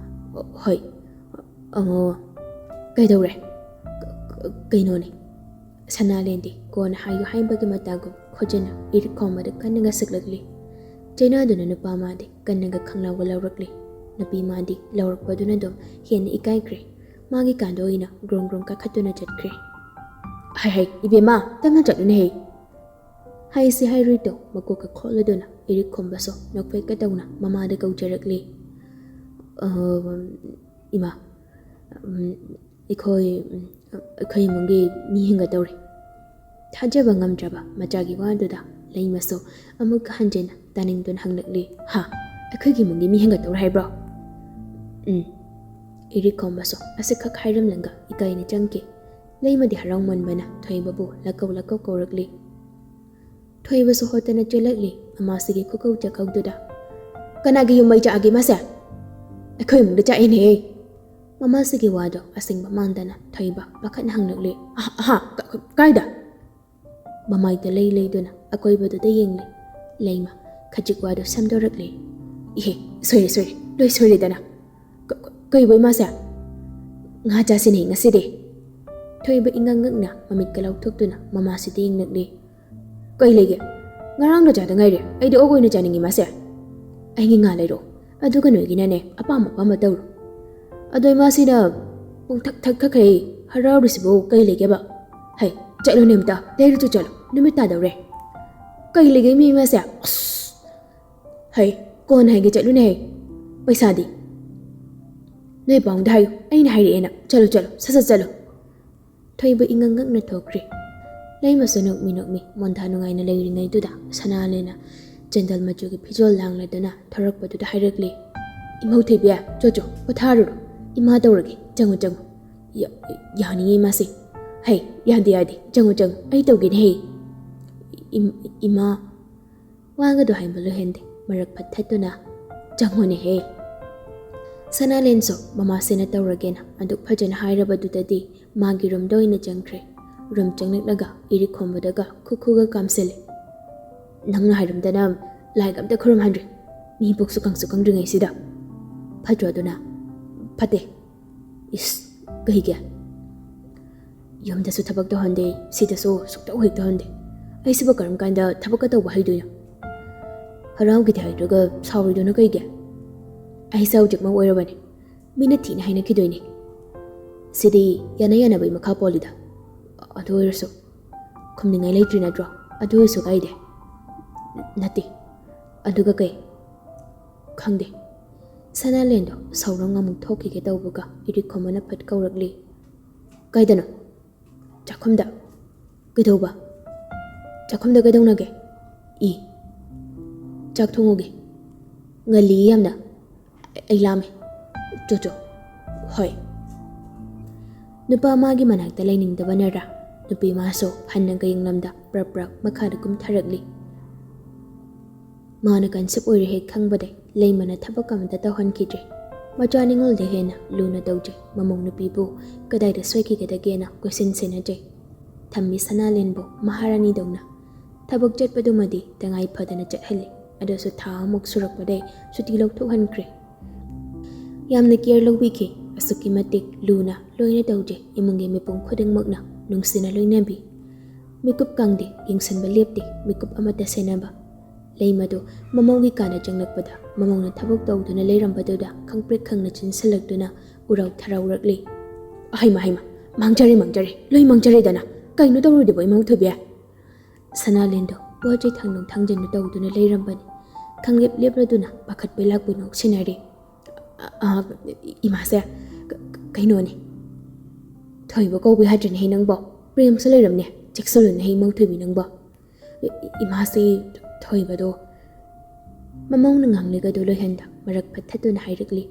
"ꯍꯣꯏ, ꯑꯉꯣ, ꯀꯩꯗꯧꯔꯦ? ꯀ-, ꯀ-, ꯀꯩꯅꯣꯅꯦ?" ꯁꯅꯥꯂꯦꯟꯗꯤ ꯀꯣꯟꯅ ꯍꯥꯏꯌꯨ ꯍꯥꯏꯕꯒꯤ ꯃꯇꯥꯒꯨꯝ ꯈꯣꯠꯆꯟꯅ ꯏꯔꯤꯛ ꯈꯣꯝꯕꯗ ꯀꯟꯅꯒ ꯁꯤꯛꯂꯛꯂꯤ꯫ ꯆꯩꯅꯥꯗꯨꯅ ꯅꯨꯄꯥ ꯃꯥꯗꯤ ꯀꯟꯅꯒ ꯈꯪꯂꯥꯎꯒ ꯂꯧꯔꯛꯂꯤ꯫ ꯅꯨꯄꯤ ꯃꯥꯗꯤ ꯂꯧꯔꯛꯄꯗꯨꯅ ꯑꯗꯨꯝ ꯍꯦꯟꯅ ꯏꯀꯥꯏꯈ꯭ꯔꯦ꯫ ꯃꯥꯒꯤ ꯀꯥꯟꯗ ꯑꯣꯏꯅ ꯒ꯭ꯔꯣꯡ ꯒ꯭ꯔꯣꯡ ꯀꯥꯈꯠꯇꯨꯅ ꯆꯠꯈ꯭ꯔꯦ꯫ "ꯍꯥꯏ ꯍꯥꯏ, ꯏꯕꯦꯝꯃ, ꯇꯞꯅ ꯆꯠꯂꯨꯅꯦꯍꯦ!" ꯍꯥꯏꯁꯤ ꯍꯥꯏꯔꯨꯏꯗꯣ ꯃꯀꯣꯛꯀ ꯈꯣꯠꯂꯗꯨꯅ ꯏꯔꯤꯛ ꯈꯣꯝꯕꯁꯨ ꯅꯣꯛꯐꯦꯠꯀ ꯇꯧꯅ ꯃꯃꯥꯗ ꯀꯧꯖꯔꯛꯂꯤ꯫ "ꯑ, ꯏꯃꯥ, ꯎꯝ, ꯑꯩꯈꯣꯏ, ꯎꯝ, ꯑꯩꯈꯣꯏ ꯏꯃꯨꯡꯒꯤ ꯃꯤ ꯍꯦꯟꯒꯠꯇꯧꯔꯦ꯫ ꯊꯥꯖꯕ ꯉꯝꯗ꯭ꯔꯕ ꯃꯆꯥꯒꯤ ꯋꯥꯗꯨꯗ ꯂꯩꯃꯁꯨ ꯑꯃꯨꯛꯀ ꯍꯟꯖꯤꯟꯅ ꯇꯥꯅꯤꯡꯗꯨꯅ ꯍꯪꯂꯛꯂꯤ꯫ "ꯍꯥ? ꯑꯩꯈꯣꯏꯒꯤ ꯏꯃꯨꯡꯒꯤ ꯃꯤ ꯍꯦꯟꯒꯠꯇꯧꯔꯦ ꯍꯥꯏꯕ꯭ꯔꯣ?" ꯎꯝ꯫ ꯏꯔꯤꯛ ꯈꯣꯝꯕꯁꯨ ꯑꯁꯤꯈꯛ ꯍꯥꯏꯔꯝꯂꯒ ꯏꯀꯥꯏꯅ ꯆꯪꯈꯤ꯫ ꯂꯩꯃꯗꯤ ꯍꯔꯥꯎꯃꯟꯕꯅ ꯊꯣꯏꯕꯕꯨ ꯂꯀꯧ ꯂꯀꯧ ꯀꯧꯔꯛꯂꯤ꯫ ꯊꯣꯏꯕꯁꯨ ꯍꯣꯠꯇꯅ ꯆꯦꯜꯂꯛꯂꯤ꯫ ꯃꯃꯥꯁꯤꯒꯤ ꯈꯨꯀꯧ ꯆꯥꯛꯀꯧꯗꯨꯗ, "ꯀꯅꯥꯒꯤ ꯌꯨꯝ ꯃꯩ ꯆꯥꯛꯑꯒꯦ ꯃꯥꯁꯦ?" "ꯑꯩꯈꯣꯏ ꯏꯃꯨꯡꯗ ꯆꯥꯛꯑꯦꯅꯦꯍꯦ!" ꯃꯃꯥꯁꯤꯒꯤ ꯋꯥꯗꯣ ꯑꯁꯦꯡꯕ ꯃꯥꯟꯗꯅ ꯊꯣꯏꯕ ꯄꯥꯈꯠꯅ ꯍꯪꯂꯛꯂꯤ꯫ "ꯑꯍꯥ, ꯑꯍꯥ, ꯀ-, ꯀ-, ꯀꯥꯏꯗ?" ꯃꯃꯥꯏꯗ ꯂꯩ ꯂꯩꯗꯨꯅ ꯑꯀꯣꯏꯕꯗꯨꯗ ꯌꯦꯡꯂꯤ꯫ ꯂꯩꯃ ꯈꯖꯤꯛ ꯋꯥꯗꯣ ꯁꯦꯝꯗꯣꯔꯛꯂꯤ꯫ "ꯏꯍꯦ, ꯁꯣꯏꯔꯦ, ꯁꯣꯏꯔꯦ, ꯂꯣꯏ ꯁꯣꯏꯔꯦꯗꯅ꯫ ꯀ-, ꯀ-, ꯀꯩꯕꯣ ꯏꯃꯥꯁꯦ? ꯉꯥ ꯆꯥꯁꯤꯅꯦ ꯉꯁꯤꯗꯤ!" ꯊꯣꯏꯕ ꯏꯉꯛ ꯉꯛꯅ ꯃꯃꯤꯠꯀ ꯂꯥꯎꯊꯣꯛꯇꯨꯅ ꯃꯃꯥꯁꯤꯗ ꯌꯦꯡꯂꯛꯂꯤ꯫ "ꯀꯩ ꯂꯩꯒꯦ? ꯉꯔꯥꯡꯗ ꯆꯥꯗ ꯉꯥꯏꯔꯤ꯫ ꯑꯩꯗꯤ ꯑꯣꯛ ꯑꯣꯏꯅ ꯆꯥꯅꯤꯡꯉꯤ ꯃꯥꯁꯦ꯫ ꯑꯩꯒꯤ ꯉꯥ ꯂꯩꯔꯣ, ꯑꯗꯨꯒ ꯅꯣꯏꯒꯤꯅꯅꯦ ꯑꯄꯥꯝ ꯑꯄꯥꯝꯕ ꯇꯧꯔꯣ꯫ ꯑꯗꯣ ꯏꯃꯥꯁꯤꯅ ꯄꯨꯡꯊꯛ ꯊꯛ ꯊꯛꯈ꯭ꯔꯦ, ꯍꯔꯥꯎꯔꯤꯁꯤꯕꯨ ꯀꯩ ꯂꯩꯒꯦꯕ? ꯍꯩ, ꯆꯠꯂꯨꯅꯦ ꯑꯝꯇ, ꯂꯩꯔꯨꯆꯣ ꯆꯠꯂꯣ, ꯅꯨꯃꯤꯠ ꯇꯥꯗꯧꯔꯦ꯫ ꯀꯩ ꯂꯩꯒꯦ ꯃꯤ ꯏꯃꯥꯁꯦ? ꯑꯁ! ꯍꯩ, ꯀꯣꯟꯅ ꯍꯥꯏꯒꯦ, ꯆꯠꯂꯨꯅꯦ ꯍꯩ꯫ ꯄꯩꯁꯥꯗꯤ? ꯅꯣꯏ ꯄꯥꯎꯗ ꯍꯥꯏꯌꯨ, ꯑꯩꯅ ꯍꯥꯏꯔꯛꯑꯦꯅ꯫ ꯆꯠꯂꯨ, ꯆꯠꯂꯨ, ꯁꯠ ꯁꯠ ꯆꯠꯂꯨ!" ꯊꯣꯏꯕ ꯏꯉꯛ ꯉꯛꯅ ꯊꯣꯛꯈ꯭ꯔꯦ꯫ ꯂꯩꯃꯁꯨ ꯅꯣꯛꯃꯤ ꯅꯣꯛꯃꯤ ꯃꯣꯟꯊꯥ ꯅꯨꯡꯉꯥꯏꯅ ꯂꯩꯔꯤꯉꯩꯗꯨꯗ ꯁꯅꯥꯂꯦꯅ ꯆꯦꯟꯗꯜ ꯃꯆꯨꯒꯤ ꯐꯤꯖꯣꯜ ꯂꯥꯡꯂꯗꯨꯅ ꯊꯣꯔꯛꯄꯗꯨꯗ ꯍꯥꯏꯔꯛꯂꯤ꯫ "ꯏꯃꯧ ꯊꯣꯏꯕꯤ, ꯆꯣ ꯆꯣ, ꯄꯣꯊꯥꯔꯨꯔꯣ꯫ ꯏꯃꯥ ꯇꯧꯔꯒꯦ, ꯆꯪꯉꯨ ꯆꯪꯉꯨ꯫ ꯌꯥ-, ꯌꯥꯅꯤꯡꯉꯤ ꯏꯃꯥꯁꯦ꯫ ꯍꯩ, ꯌꯥꯗꯦ ꯌꯥꯗꯦ, ꯆꯪꯉꯨ ꯆꯪꯉꯨ, ꯑꯩ ꯇꯧꯒꯦꯅꯦ ꯍꯩ꯫ ꯏꯝ-, ꯏꯃꯥ꯫" ꯋꯥꯒꯗꯣ ꯍꯥꯏꯕ ꯂꯣꯏꯍꯟꯗꯦ, ꯃꯔꯛ ꯐꯠ ꯊꯠꯇꯨꯅ, "ꯆꯪꯉꯨꯅꯦꯍꯦ!" ꯁꯅꯥꯂꯦꯟꯁꯨ ꯃꯃꯥꯁꯤꯅ ꯇꯧꯔꯒꯦꯅ ꯑꯗꯨꯛ ꯐꯖꯅ ꯍꯥꯏꯔꯕꯗꯨꯗꯗꯤ ꯃꯥꯒꯤ ꯔꯨꯝꯗ ꯑꯣꯏꯅ ꯆꯪꯈ꯭ꯔꯦ꯫ ꯔꯨꯝ ꯆꯪꯂꯛꯂꯒ ꯏꯔꯤꯛ ꯈꯣꯝꯕꯗꯒ ꯈꯨ ꯈꯨꯒ ꯀꯥꯝꯁꯤꯜꯂꯦ꯫ "ꯅꯪꯅ ꯍꯥꯏꯔꯝꯗꯅ ꯂꯥꯏꯒ ꯑꯝꯇ ꯈꯨꯔꯨꯝꯍꯟꯗ꯭ꯔꯤ꯫ ꯃꯤ ꯄꯨꯛꯁꯨ ꯀꯪꯁꯨ ꯀꯪꯗ꯭ꯔꯤꯉꯩꯁꯤꯗ꯫ ꯐꯠꯇ꯭ꯔꯣ ꯑꯗꯨꯅ? ꯐꯠꯇꯦ꯫ ꯏꯁ, ꯀꯩꯒꯤ? ꯌꯨꯝꯗꯁꯨ ꯊꯕꯛ ꯇꯧꯍꯟꯗꯦ, ꯁꯤꯗꯁꯨ ꯁꯨꯛꯇꯧ ꯍꯦꯛ ꯇꯧꯍꯟꯗꯦ꯫ ꯑꯩꯁꯤꯕꯨ ꯀꯔꯝ ꯀꯥꯟꯗ ꯊꯕꯛꯀ ꯇꯧꯕ ꯍꯩꯗꯣꯏꯅꯣ? ꯍꯔꯥꯎꯒꯤꯗꯦ ꯍꯥꯏꯗ꯭ꯔꯒ ꯁꯥꯎꯔꯤꯗꯨꯅ ꯀꯩꯒꯤ? ꯑꯩꯁꯦ ꯍꯧꯖꯤꯛꯃꯛ ꯑꯣꯏꯔꯕꯅꯤ꯫ ꯃꯤꯅ ꯊꯤꯅ ꯍꯥꯏꯅꯈꯤꯗꯣꯏꯅꯤ꯫ ꯁꯤꯗꯤ ꯌꯥꯅ ꯌꯥꯅꯕꯒꯤ ꯃꯈꯥ ꯄꯣꯜꯂꯤꯗ꯫ ꯑꯗꯨ ꯑꯣꯏꯔꯁꯨ ꯈꯨꯝꯅꯤꯡꯉꯥꯏ ꯂꯩꯇ꯭ꯔꯤ ꯅꯠꯇ꯭ꯔꯣ? ꯑꯗꯨ ꯑꯣꯏꯔꯁꯨ ꯀꯥꯏꯗꯦ꯫ ꯅꯠꯇꯦ꯫ ꯑꯗꯨꯒ ꯀꯩ? ꯈꯪꯗꯦ꯫ ꯁꯅꯥꯂꯦꯟꯗꯣ ꯁꯧꯔꯪ ꯑꯃꯨꯛ ꯊꯣꯛꯈꯤꯒꯦ ꯇꯧꯕꯒ ꯏꯔꯤꯛꯈꯣꯝꯕꯅ ꯐꯠ ꯀꯧꯔꯛꯂꯤ꯫ ꯀꯥꯏꯗꯅꯣ? ꯆꯥꯛꯈꯨꯝꯗ꯫ ꯀꯩꯗꯧꯕ? ꯆꯥꯛꯈꯨꯝꯗ ꯀꯩꯗꯧꯅꯒꯦ? ꯏ꯫ ꯆꯥꯛ ꯊꯣꯡꯉꯨꯒꯦ꯫ ꯉꯜꯂꯤ ꯌꯥꯝꯅ꯫ ꯑꯩ ꯂꯥꯝꯃꯦ꯫ ꯆꯣ ꯆꯣ꯫ ꯍꯣꯏ꯫ ꯅꯨꯄꯥ ꯃꯥꯒꯤ ꯃꯅꯥꯛꯇ ꯂꯩꯅꯤꯡꯗꯕꯅꯔꯥ, ꯅꯨꯄꯤ ꯃꯥꯁꯨ ꯍꯟꯅ ꯀꯌꯦꯡꯂꯝꯗ ꯄ꯭ꯔꯞ ꯄ꯭ꯔꯞ ꯃꯈꯥꯗ ꯀꯨꯝꯊꯔꯛꯂꯤ꯫ ꯃꯥꯅ ꯀꯟꯁꯦꯞ ꯑꯣꯏꯔꯦ ꯍꯦꯛ ꯈꯪꯕꯗꯩ ꯂꯩꯃꯅ ꯊꯕꯛ ꯑꯃꯇ ꯇꯧꯍꯟꯈꯤꯗ꯭ꯔꯦ꯫ ꯃꯆꯥ ꯅꯤꯉꯣꯜꯗ ꯍꯦꯟꯅ ꯂꯨꯅ ꯇꯧꯖꯩ꯫ ꯃꯃꯧ ꯅꯨꯄꯤꯕꯨ ꯀꯗꯥꯏꯗ ꯁꯣꯏꯈꯤꯒꯗꯒꯦꯅ ꯀꯣꯏꯁꯤꯟ ꯁꯦꯟꯅꯖꯩ꯫ ꯊꯝꯃꯤ ꯁꯅꯥꯂꯦꯟꯕꯨ ꯃꯍꯥꯔꯥꯅꯤꯗꯧꯅ꯫ ꯊꯕꯛ ꯆꯠꯄꯗꯨꯃꯗꯤ ꯇꯉꯥꯏ ꯐꯗꯅ ꯆꯠꯍꯜꯂꯤ꯫ ꯑꯗꯨꯁꯨ ꯊꯥ ꯑꯃꯨꯛ ꯁꯨꯔꯛꯄꯗꯩ ꯁꯨꯇꯤ ꯂꯧꯊꯣꯛꯍꯟꯈ꯭ꯔꯦ꯫ ꯌꯥꯝꯅ ꯀꯤꯌꯔ ꯂꯧꯕꯤꯈꯤ꯫ ꯑꯁꯨꯛꯀꯤ ꯃꯇꯤꯛ ꯂꯨꯅ ꯂꯣꯏꯅ ꯇꯧꯖꯩ꯫ ꯏꯃꯨꯡꯒꯤ ꯃꯤꯄꯨꯝ ꯈꯨꯗꯤꯡꯃꯛꯅ ꯅꯨꯡꯁꯤꯅ ꯂꯣꯏꯅꯕꯤ꯫ ꯃꯤꯀꯨꯞ ꯀꯥꯡꯗꯦ, ꯌꯦꯡꯁꯤꯟꯕ ꯂꯦꯞꯇꯦ꯫ ꯃꯤꯀꯨꯞ ꯑꯃꯠꯇ ꯁꯦꯟꯅꯕ꯫ ꯂꯩꯃꯗꯨ ꯃꯃꯧꯒꯤ ꯀꯥꯗ ꯆꯪꯂꯛꯄꯗ ꯃꯃꯧꯅ ꯊꯕꯛ ꯇꯧꯗꯨꯅ ꯂꯩꯔꯝꯕꯗꯨꯗ ꯈꯪꯄ꯭ꯔꯦꯛ ꯈꯪꯅ ꯆꯦꯟꯁꯤꯜꯂꯛꯇꯨꯅ ꯎꯔꯥꯎ ꯊꯔꯥꯎꯔꯛꯂꯤ꯫ ꯍꯩꯃ, ꯍꯩꯃ, ꯃꯥꯡꯖꯔꯦ, ꯃꯥꯡꯖꯔꯦ, ꯂꯣꯏ ꯃꯥꯡꯖꯔꯦꯗꯅ꯫ ꯀꯩꯅꯣ ꯇꯧꯔꯣꯏꯗꯕ ꯏꯃꯧ ꯊꯣꯏꯕꯤ? ꯁꯅꯥꯂꯦꯟꯗꯣ ꯄꯣꯠ ꯆꯩ ꯊꯥꯡꯗꯣꯛ ꯊꯥꯡꯖꯤꯟ ꯇꯧꯗꯨꯅ ꯂꯩꯔꯝꯕꯅꯤ꯫ ꯈꯪꯂꯦꯞ ꯂꯦꯞꯂꯗꯨꯅ ꯄꯥꯈꯠꯄꯣꯏ ꯂꯥꯛꯄꯣꯏ ꯅꯣꯛꯁꯤꯟꯅꯔꯤ꯫ ꯑ, ꯑ, ꯏꯃꯥꯁꯦ, ꯀ-, ꯀ-, ꯀꯩꯅꯣꯅꯦ? ꯊꯣꯏꯕ ꯀꯧꯕ ꯌꯥꯗ꯭ꯔꯦꯅꯦꯍꯦ ꯅꯪꯕꯣ꯫ ꯄ꯭ꯔꯦꯝꯁꯨ ꯂꯩꯔꯝꯅꯦ꯫ ꯆꯦꯛꯁꯤꯜꯂꯨꯅꯦꯍꯦ ꯏꯃꯧ ꯊꯣꯏꯕꯤ ꯅꯪꯕꯣ꯫ E-, E-, ꯏꯃꯥꯁꯤ ꯊꯣꯏꯕꯗꯣ꯫ ꯃꯃꯧꯅ ꯉꯥꯡꯂꯤꯒꯗꯨ ꯂꯣꯏꯍꯟꯗ ꯃꯔꯛ ꯐꯠꯊꯗꯨꯅ ꯍꯥꯏꯔꯛꯂꯤ꯫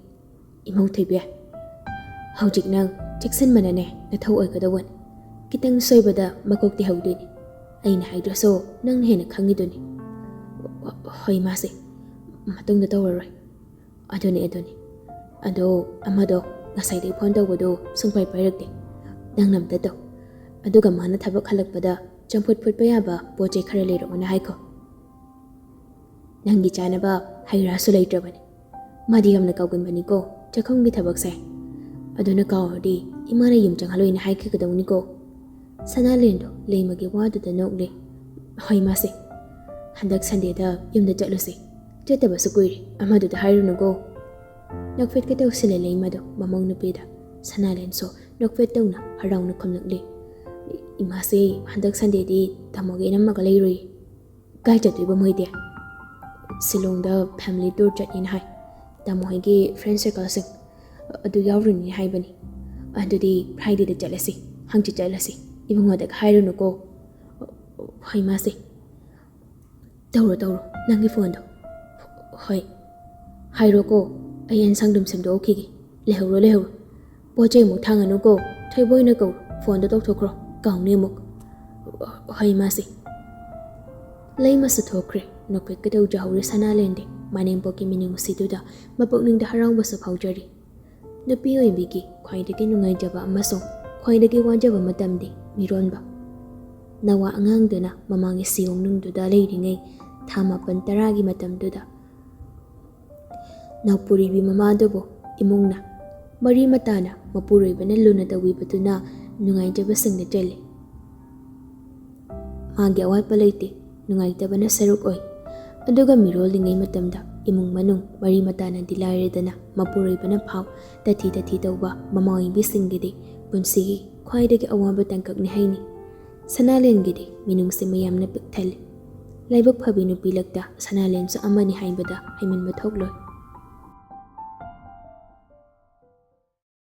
ꯏꯃꯧ ꯊꯣꯏꯕꯤ, ꯍꯧꯖꯤꯛ ꯅꯪ ꯆꯦꯛꯁꯤꯟꯕꯅꯅꯦ ꯅꯊꯧ ꯑꯣꯏꯒꯗꯧꯕꯅꯤ꯫ ꯈꯤꯇꯪ ꯁꯣꯏꯕꯗ ꯃꯀꯣꯛꯇꯤ ꯍꯧꯗꯣꯏꯅꯤ꯫ ꯑꯩꯅ ꯍꯥꯏꯗ꯭ꯔꯁꯨ ꯅꯪꯅ ꯍꯦꯟꯅ ꯈꯪꯉꯤꯗꯨꯅꯤ꯫ ꯍꯣꯏ, ꯃꯥꯁꯦ ꯃꯇꯨꯡꯗ ꯇꯧꯔꯔꯣꯏ꯫ ꯑꯗꯨꯅꯤ, ꯑꯗꯨꯅꯤ꯫ ꯑꯗꯣ ꯑꯃꯗꯣ ꯉꯁꯥꯏꯗꯩ ꯐꯣꯟ ꯇꯧꯕꯗꯣ ꯁꯨꯡꯄꯥꯏ ꯄꯥꯏꯔꯛꯇꯦ꯫ ꯅꯪꯅ ꯑꯝꯇ ꯇꯧ꯫ ꯑꯗꯨꯒ ꯃꯥꯅ ꯊꯕꯛ ꯍꯜꯂꯛꯄꯗ ꯆꯝꯐꯨꯠ ꯐꯨꯠꯄ ꯌꯥꯕ ꯄꯣꯠ ꯆꯩ ꯈꯔ ꯂꯩꯔꯛꯑꯣꯅ ꯍꯥꯏꯈꯣ꯫ ꯅꯪꯒꯤ ꯆꯥꯅꯕ ꯍꯩ ꯔꯥꯁꯨ ꯂꯩꯇ꯭ꯔꯕꯅꯤ꯫ ꯃꯥꯗꯤ ꯌꯥꯝꯅ ꯀꯥꯎꯒꯟꯕꯅꯤꯀꯣ ꯆꯥꯛꯈꯨꯝꯒꯤ ꯊꯕꯛꯁꯦ꯫ ꯑꯗꯨꯅ ꯀꯥꯎꯔꯗꯤ ꯏꯃꯥꯅ ꯌꯨꯝ ꯆꯪꯍꯜꯂꯣꯏꯅ ꯍꯥꯏꯈꯤꯒꯗꯧꯅꯤꯀꯣ꯫ ꯁꯅꯥꯂꯦꯟꯗꯣ ꯂꯩꯃꯒꯤ ꯋꯥꯗꯨꯗ ꯅꯣꯛꯂꯦ꯫ ꯍꯣꯏ ꯃꯥꯁꯦ, ꯍꯟꯗꯛ ꯁꯟꯗꯦꯗ ꯌꯨꯝꯗ ꯆꯠꯂꯨꯁꯦ꯫ ꯆꯠꯇꯕꯁꯨ ꯀꯨꯏꯔꯦ, ꯑꯃꯗꯨꯗ ꯍꯥꯏꯔꯨꯅꯨꯀꯣ꯫ ꯅꯣꯛꯐꯦꯠꯀ ꯇꯧꯁꯤꯜꯂꯦ ꯂꯩꯃꯗꯣ ꯃꯃꯧ ꯅꯨꯄꯤꯗ꯫ ꯁꯅꯥꯂꯦꯟꯁꯨ ꯅꯣꯛꯐꯦꯠ ꯇꯧꯅ ꯍꯔꯥꯎꯅ ꯈꯨꯝꯂꯛꯂꯦ꯫ ꯏꯃꯥꯁꯦ, ꯍꯟꯗꯛ ꯁꯟꯗꯦꯗꯤ ꯇꯥꯃꯣꯒ ꯏꯅꯝꯃꯒ ꯂꯩꯔꯨꯏ꯫ ꯀꯥꯏ ꯆꯠꯇꯣꯏꯕ ꯃꯣꯏꯗꯤ? ꯁꯤꯂꯣꯡꯗ ꯐꯦꯃꯤꯂꯤ ꯇꯨꯔ ꯆꯠꯅꯤꯅ ꯍꯥꯏ꯫ ꯇꯥꯃꯣ ꯍꯣꯏꯒꯤ ꯐ꯭ꯔꯦꯟ ꯁꯔꯀꯜꯁꯤꯡ ꯑꯗꯨ ꯌꯥꯎꯔꯨꯅꯤ ꯍꯥꯏꯕꯅꯤ꯫ ꯑꯗꯨꯗꯤ ꯐ꯭ꯔꯥꯏꯗꯦꯗ ꯆꯠꯂꯁꯤ, ꯍꯪꯆꯤꯠ ꯆꯠꯂꯁꯤ꯫ ꯏꯕꯨꯡꯉꯣꯗꯒ ꯍꯥꯏꯔꯨꯅꯨꯀꯣ꯫ ꯍꯣꯏ ꯃꯥꯁꯦ꯫ ꯇꯧꯔꯣ ꯇꯧꯔꯣ, ꯅꯪꯒꯤ ꯐꯣꯟꯗꯣ꯫ ꯍꯣꯏ꯫ ꯍꯥꯏꯔꯣꯀꯣ, ꯑꯩ ꯑꯦꯟꯁꯥꯡꯗꯨꯝ ꯁꯦꯝꯗꯣꯛꯈꯤꯒꯦ꯫ ꯂꯩꯍꯧꯔꯣ ꯂꯩꯍꯧꯔꯣ꯫ ꯄꯣꯠ ꯆꯩ ꯑꯃꯨꯛ ꯊꯥꯡꯉꯅꯨꯀꯣ꯫ ꯊꯣꯏꯕꯣꯏꯅ ꯀꯧꯔꯣ, ꯐꯣꯟꯗꯣ ꯇꯧꯊꯣꯛꯈ꯭ꯔꯣ꯫ ꯀꯥꯎꯅꯤ ꯑꯃꯨꯛ꯫ ꯍꯣꯏ ꯃꯥꯁꯦ꯫ ꯂꯩꯃꯁꯨ ꯊꯣꯛꯈ꯭ꯔꯦ꯫ ꯅꯣꯛꯐꯦꯠꯀ ꯇꯧꯖꯍꯧꯔꯦ ꯁꯅꯥꯂꯦꯟꯗꯤ꯫ ꯃꯅꯦꯝꯄꯣꯛꯀꯤ ꯃꯤꯅꯨꯡꯁꯤꯗꯨꯗ ꯃꯄꯨꯛꯅꯤꯡꯗ ꯍꯔꯥꯎꯕꯁꯨ ꯐꯥꯎꯖꯔꯤ꯫ ꯅꯨꯄꯤ ꯑꯣꯏꯕꯤꯒꯤ ꯈ꯭ꯋꯥꯏꯗꯒꯤ ꯅꯨꯡꯉꯥꯏꯖꯕ ꯑꯃꯁꯨꯡ ꯈ꯭ꯋꯥꯏꯗꯒꯤ ꯋꯥꯖꯕ ꯃꯇꯝꯗꯤ ꯃꯤꯔꯣꯟꯕ꯫ ꯅꯋꯥ ꯑꯉꯥꯡꯗꯨꯅ ꯃꯃꯥꯡꯒꯤ ꯁꯤꯌꯣꯡꯅꯨꯡꯗꯨꯗ ꯂꯩꯔꯤꯉꯩ ꯊꯥ ꯃꯥꯄꯟ ꯇꯔꯥꯒꯤ ꯃꯇꯝꯗꯨꯗ ꯅꯥꯎꯄꯨꯔꯤꯕꯤ ꯃꯃꯥꯗꯨꯕꯨ ꯏꯃꯨꯡꯅ ꯃꯔꯤ ꯃꯇꯥꯅ ꯃꯄꯨꯔꯣꯏꯕꯅ ꯂꯨꯅ ꯇꯧꯕꯤꯕꯗꯨꯅ ꯅꯨꯡꯉꯥꯏꯖꯕꯁꯤꯡꯗ ꯆꯜꯂꯤ꯫ ꯃꯥꯒꯤ ꯑꯋꯥꯠꯄ ꯂꯩꯇꯦ, ꯅꯨꯡꯉꯥꯏꯇꯕꯅ ꯁꯔꯨꯛ ꯑꯣꯏ꯫ ꯑꯗꯨꯒ ꯃꯤꯔꯣꯜꯂꯤꯉꯩ ꯃꯇꯝꯗ ꯏꯃꯨꯡ ꯃꯅꯨꯡ ꯃꯔꯤ ꯃꯇꯥꯅꯗꯤ ꯂꯥꯏꯔꯗꯅ ꯃꯄꯨꯔꯣꯏꯕꯅ ꯐꯥꯎ ꯇꯊꯤ ꯇꯊꯤ ꯇꯧꯕ ꯃꯃꯥ ꯑꯣꯏꯕꯤꯁꯤꯡꯒꯤꯗꯤ ꯄꯨꯟꯁꯤꯒꯤ ꯈ꯭ꯋꯥꯏꯗꯒꯤ ꯑꯋꯥꯕ ꯇꯥꯡꯀꯛꯅꯤ ꯍꯥꯏꯅꯤ꯫ ꯁꯅꯥꯂꯦꯟꯒꯤꯗꯤ ꯃꯤꯅꯨꯡꯁꯤ ꯃꯌꯥꯝꯅ ꯄꯤꯛ ꯊꯜꯂꯤ꯫ ꯂꯥꯏꯕꯛ ꯐꯕꯤ ꯅꯨꯄꯤ ꯂꯛꯇ ꯁꯅꯥꯂꯦꯟꯁꯨ ꯑꯃꯅꯤ ꯍꯥꯏꯕꯗ ꯍꯥꯏꯃꯟꯕ ꯊꯣꯛꯂꯣꯏ꯫